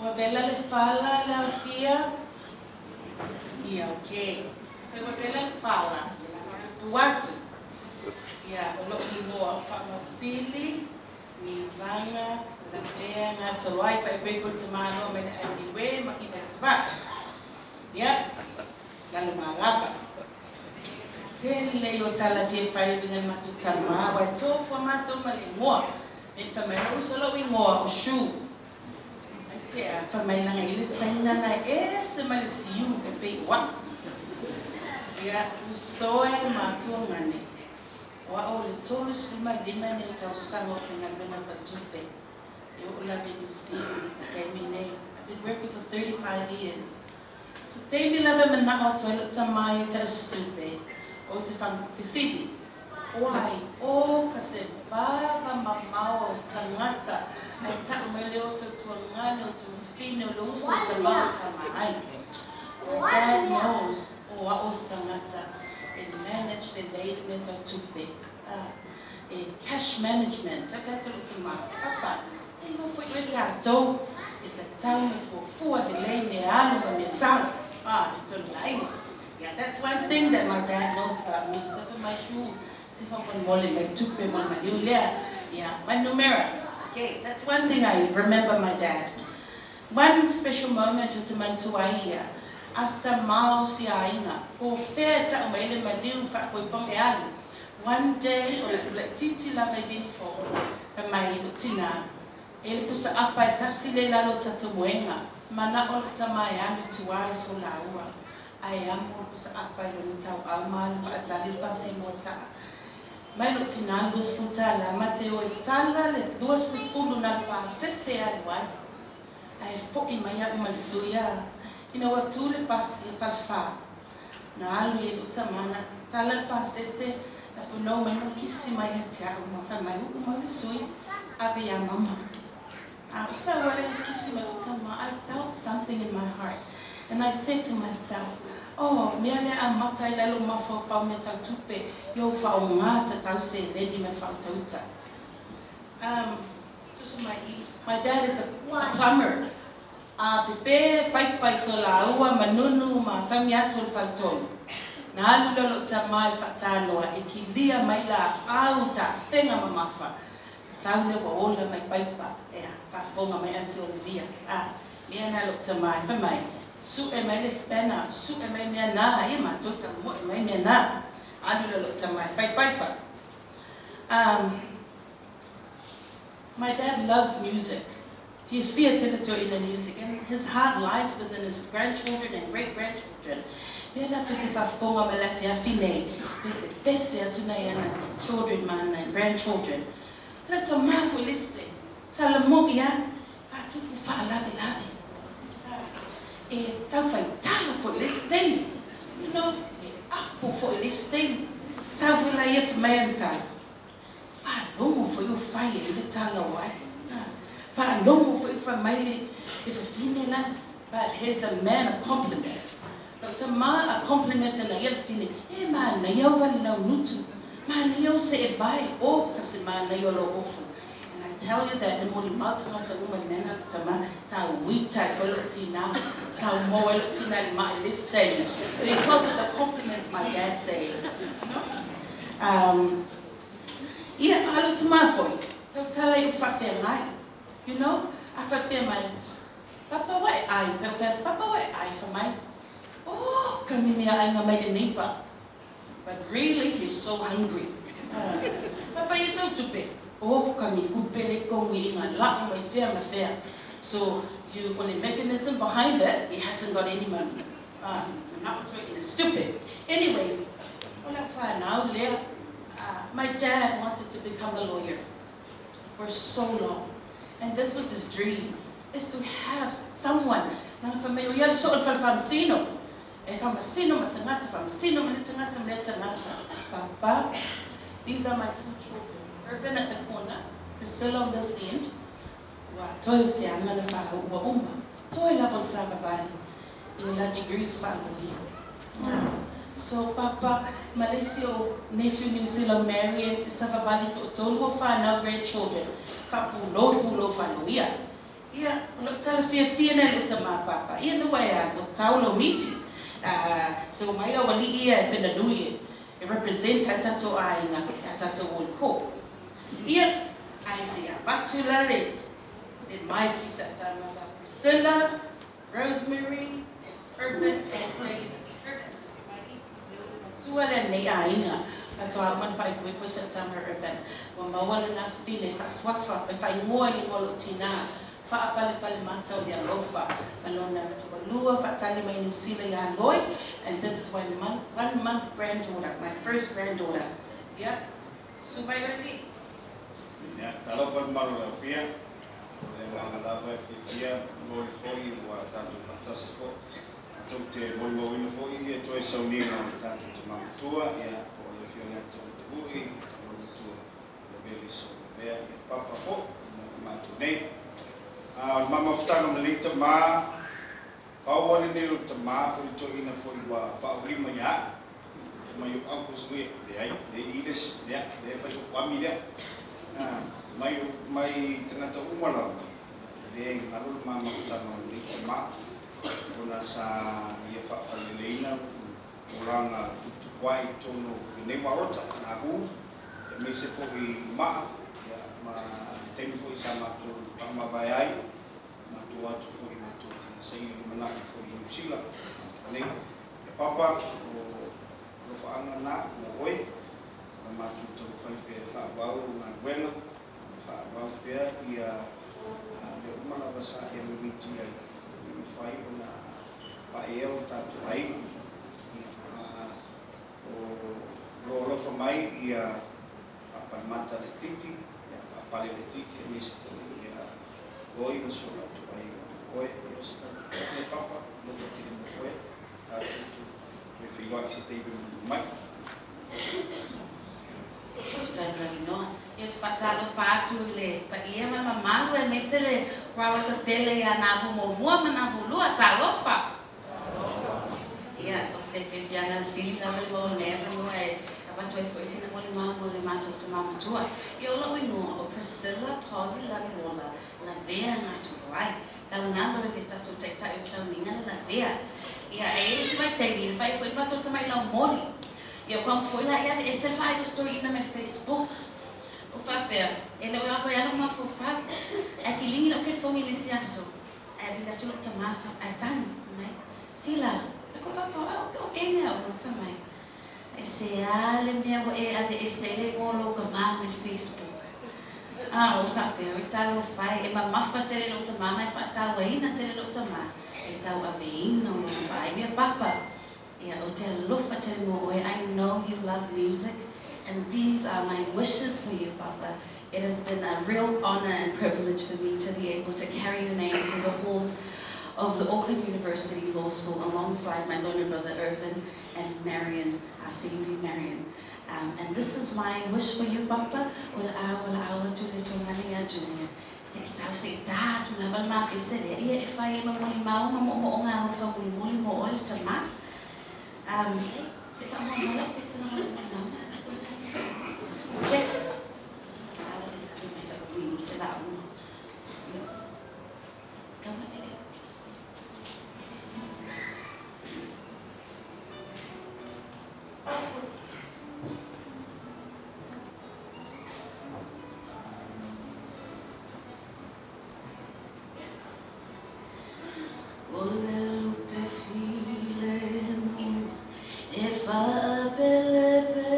Ua vela le fala le aofia? Ia, okay. Afai ua vela le fala, ia o le a faapuupuu atu. Ia, o lou igoa o Faamausili Niuvaga Lavea Gatoloai Faaipoipo Tamaloa mai le aiga Niue ma Iva i Savaii. Ia, lalo malava. Tele ia o tala fia fai e uiga i le matou tama, aua e tofu a matou ma le igoa. E fai mai lou uso lou igoa o Shu. Aisea? Fai mai leaga i le Saina na e ese mai le Siu e pei o au. Ia, uso e matuagane, o au o le 35 nei o tausaga o faigaluega faletupe e oo lava i Niu Sila i le taimi nei. I've been working for 35 years. So taimi lava e manao atu ai lou tama ia tausi tupe, ou te fesili, o ai o ka se vava mamao o tagata ae tau mai le o tautuagane o tufafine o le uso tama o tama ai. My dad knows o a'o se tagata e manage lelei le mea tau tupe, e cash management. Tau fai atu lou tama, "Papa, se iloa foi oe tatou e tatau ona fuafua lelei mea alu ma mea sau i tonu le aiga." Yeah, that's one thing that my dad knows about me. So for my shoe, se faamolemole mai tupe mo le maliu lea. Yeah, my numera. Okay, that's one thing I remember my dad. One special moment o te manatua ai ia, a se tamā o si aiga, po o fea e tau mai ai le maliu faakoipoga e alu. One day, o le laitiiti lava i Vinifo, fai mai lou tinā, e le pusa apa e tasi le i lalo o tatou moega, manao lou tamā e alu i tuā i so laua, ae amo le pusa apa i lona tauau ma alu faatali le pasi mo taa. Mai lou tinā le $20, ma te o e tala le 20 na le pasese e alu ai. Ae fo'i mai a'u ma le sui a. Ina ua tu le pasi i Falefa, na alu ai lou tamā na tala le pasese, tapunou mai ma kisi mai ia te a'u ma fai mai, "Uu mai le sui, ave iā mama." A ou sau ai lea kisi mai lou tamā, I felt something in my heart and I said to myself, "Oh, mea lea amata ai la lou mafaufau mea tau tupe, ia ou faaaogā tatau seleni ma le faautauta." Tusa mai i, my dad is a plumber. A pepe paipa i so laua manunu ma sauni atu o le faletolu. Na alu lea o lou tamā i le faatanoa e kilia mai laau tafega mamafa. Sau lea ua ola mai paipa, ea, faafofoga mai Aunty Olivia. A, mea na lou tamā e fai mai, "Su'e mai le spanner, su'e mai mea na, ia matou tagomo'e mai mea na." Alu lea o lou tamā e fai paipa. My dad loves music. Fiafia tele toeaina music and his heart lies within his grandchildren and great grandchildren. Mea latou te faafofoga mai le afiafi nei, pesepese atu nai ana children ma ana grandchildren. Le tamā foi le isi taimi, sa lamo'i a, faatupu faalavelave. E taufaitala foi le isi taimi. E apo foi le isi taimi. Sau foi laia fai mai ana tala, "Faalogo foi o fai ai le tala o ai. Faalogo foi fai mai le fafine la." But he's a man of compliment. Lou tamā a compliment ana ia le fine, "E manaia au vale launutu, manaia au se'e vae, o ka se manaia o lou ofu." And I tell you that e molimau tagata uma i mea na tamā, tauita ai foi lou tinā, taumou ai lou tinā i le ma'i le isi taimi, because of the compliments my dad says. Ia, a lou tamā foi, tautala i upu faafeagai. A faapea mai, "Papa ua e ai," fai fai atu, "Papa ua e ai," fai mai, "Oh, ka ni meaaiga mai le neighbor." But really, he's so hungry. "Papa ia sau tupe." "Oh, ka ni kupe le kongi i ngā la'u mai fea ma fea." So, you, o le mechanism behind it, he hasn't got any money. Mana'o toeaina stupid. Anyways, o lau fanau lea, my dad wanted to become a lawyer for so long. And this was his dream, is to have someone, leaga fai mai o ia le soo i le fale faamasino, e faamasino ma tagata, faamasino ma le tagata ma lea tagata. Papa, these are my two children, Urban at the corner, Priscilla on this end. Ua toe o se aga na faau'u ua uma, toe lava o le savavali i o la degrees faaloia. So papa, ma le isi o nephew New Zealand Marion, e savavali to'atolu o fanau grandchildren, faapulou pulou faaloia. Ia, le fiafia lena i lou tamā papa, ia lea ua e alu ua tau lou miti. So omai aualii ia e fenanui e represent ai le tatou aiga ia tatou o i le court. Ia, ae se i avatu la le mic i sa tama ia Priscilla, Rosemary, Irvin and David. Irvin, mai le ulu matua lea lenei aiga. Faatoa uma ona faaipoipo si au tama Irvin. Ua maua lona afafine faasuafa e faaigoa i le igoa o lou tinā, faapalepale mata o le alofa ma lona toalua faatali mai Niu Sila ia Loi, and this is my 1 month granddaughter, my first granddaughter. Ia, susu mai Irvin. Ia, talofa le mamalu o le aofia, o le agaga lava e fiafia momoli foi ua tatou faatasi foi. Tatou te molimauina foi ia toe sauniga o le tatou tama matua, ia, po o le Afioga ia Te Wai, le tama matua o le Veliso Lavea, ia Papa foi mo i matou nei. A o le ma mafutaga ma lenei tama, pau lava lenei o le tama po o le toeaina foi ua faaulima ia au, fai mai ou uncles ia, leai, leai i le isi, lea, lea e fai ofu ami lea. Mai mai tagata uma lava, e le galo le ma mafutaga o lenei tama, ona sa ia faafaleleina tulaga tuputupu ai i totonu o lenei maota, Nahu, aemaise foi i Maa, ia, ma le taimi foi sa matou faamavae ai, matou o atu foi matou te saili lumanai foi i Niu Sila, nei. Ia Papa, o alofaaga na mo oe, ma matou taumafai pea e faaauau galuega, ma faaauau pea ia mea uma lava sa e mimiti ai, ina mafai ona faaea o tatou aiga. Ia, ma o lo alofa mai ia faapalemata laitiiti, ia faapale laitiiti, aemaise foi ia Loi ma si o latou aiga mo oe. Ia o se tala nei Papa, alofa tele mo oe, tatou toe feiloai i se taimi mulimuli mai. Faafetai mo le avanoa. Ia ou te faatalofa atu i le paia ma le mamalu aemaise le Rawata pele ia Navu muamua ma Navu lua. Talofa! Ia, o se fiafiaga sili lava le maua o lenei avanoa e avatu ai foi sina molimau mo le matou tama matua. Ia, o lou igoa o Priscilla Polly Laluola Lavea Ngatoro ai. Laugalo i le tatou taitai o sauniga le Lavea. Ia, e i ai se vaitaimi na fai ai foi le matou tamai laumoli. Ia, o kamu foi la ia aveese le faailostoiina mai le Facebook. O faapea, e le o ava ai lou mafaufau. Ae kiligi lau kelefogi i le isi aso, ae vili atu lou tama ae tagi mai, Sila, e ko papa, o kei mea ua fai mai. E se a le mea ua e aveese ai le igoa o lou tama mai le Facebook. A, o faapea, oi talofa e, e mamafa tele lou tama ma e faatauaina tele lou tama i le tauaveina o lona faailo. Ia papa, ia ou te alofa tele mo oe, I know you love music and these are my wishes for you papa. It has been a real honour and privilege for me to be able to carry your name through the halls of the Auckland University Law School alongside my learner brother Irvin and Marion, Asiimvi Marion. And this is my wish for you papa, o le a valaau atu le tulaga ia Junior, se i sau se i tā atu lava le mapese lea, ia e fai ai ma molimau ma moomooga alofa mulimuli mo oe le tama. Se i faamuamua lau pese langa le molimau ma avatu ai la Jack. Ala e ave mai lau minute la uma. Kau na ele. O le lupe filemu e faapelepele.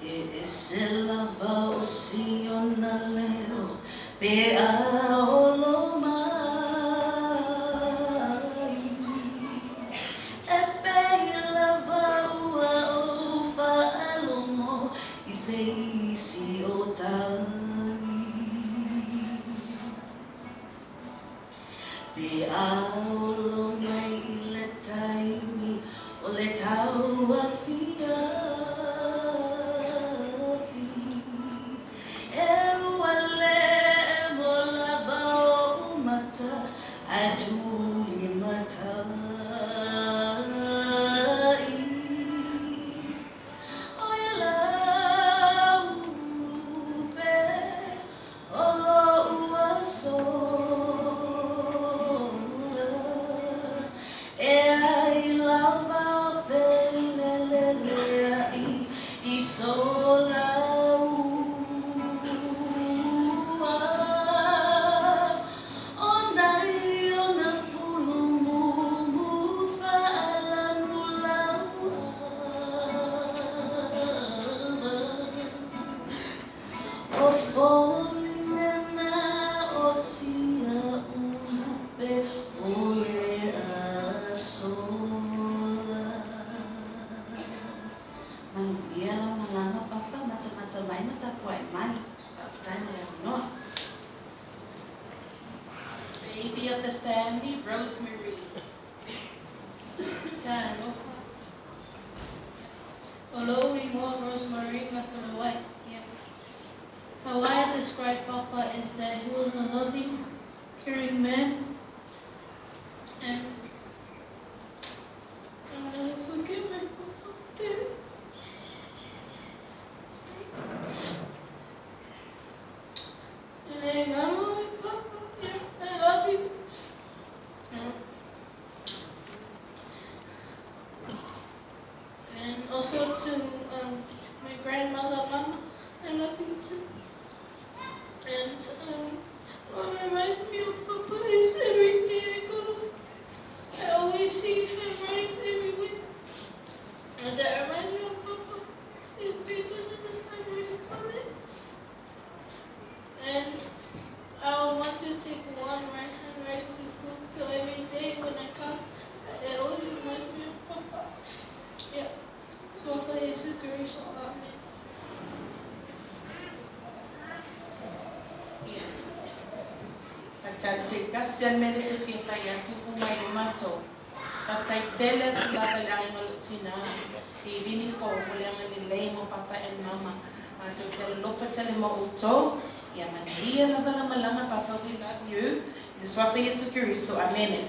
E ese lava o siona leo pe a olo mai. E pei lava ua ou faalogo i se isi o tagi. Pe a olo mai i le taimi o le tauafiafi. E ua le mo lava o umata ae tulimatai. O ia lau pe o lo'u aso ola. E ai lava o felelelea'i i solaua. O nai ona fulu mumu faalanulaua. O foliga na o sia ulupe o le aso la. Manuia lau malaga papa, matamata mai ma tapuai mai. Faafetai mo le avanoa. Baby of the family, Rosemary. Talofa. O lou igoa Rosemary Gatalawai. Yeah. How I describe Papa is that he was a loving, caring man, and I'll never forget my Papa did. And I got all Papa. Yeah, I love you. Yeah. And also to my grandmother, Mama, I love you too. And what reminds me of Papa is every day I go to school, I always see handwritings everywhere. And that reminds me of Papa, his papers and his handwritings on it. And I would want to take one right handwriting to school, so every day when I come, it always reminds me of Papa. Yeah. So Yesu Kristo, amen. Fatalite kasi al mele te fia fai atu ku mai o matou. Faafetai tele atu lava i le aiga o lou tinā. I vini fou mo le agalelei mo papa and mama. Matou te alolofa tele ma outou. Ia manuia lava la malaga papa, we love you. I le suafa Iesu Keriso, amene.